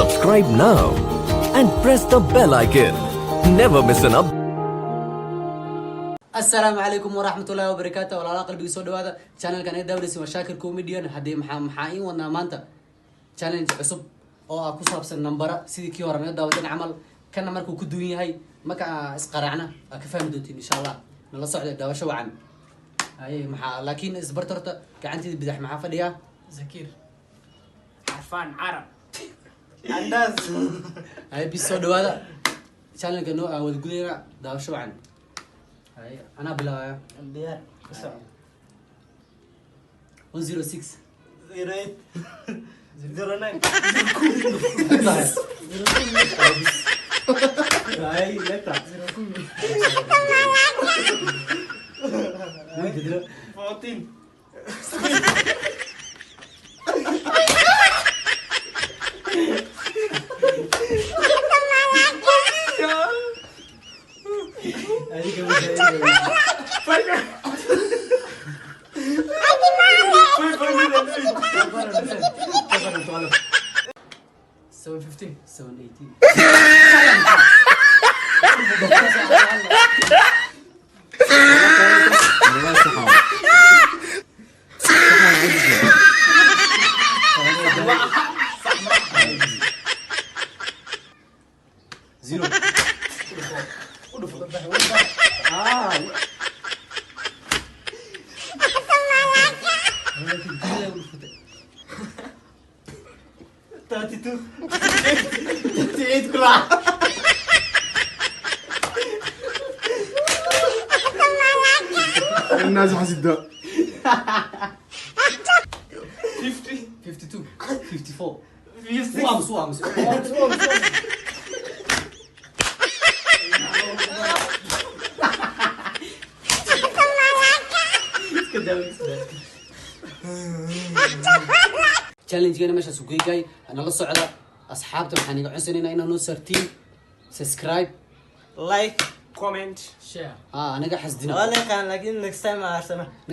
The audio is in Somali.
Subscribe now and press the bell icon. Never miss an update. Asalaamu calaykum waraxmatullaahi wabarakaatu. Walaalaha qalbiga, soo dhawaada channelkan ee dawlasi, waa Shaakir Comedian. Haddii maxaa iin wadnaa maanta? Challenge cusub oo ah ku saabsan nambara, sidii kii hore naga daawateen camal, kana markuu ku duwan yahay marka aa isqaraacna aa ka fahmi doontiin, insha Allah. Nala socda, daawasho wacan. Haye, maxaa laakiin isbarta horta. Gacanteeda bidax maxaa fadhiyaa? Zakir Xarfaan Carab Andaas. Haye, bis, soo dhawaada channelka noo aan wada gudayna. Daawasho wacan. Haye, anaa bilaabaya. Diyaar, ku soco. 106. 08, 09. Ay, leta. Wait, did it? 14. Adiga wait. 5. 715, 718. Zero. Ah. 32. 38 kula. الناس حسد. 50. 52, 54. 56. U aamus, u aamus, u aamus, u aamus. Iska daa, iska daa. Challengegeena meeshaas u geygay. Nala socda, asxaabta. Waxaan iga codsanaynaa inaa noo saartiin subscribe, like, comment, share. Ah, anaga xasdina. Waa la yaqaan, laakiin next time aan arsana. Next.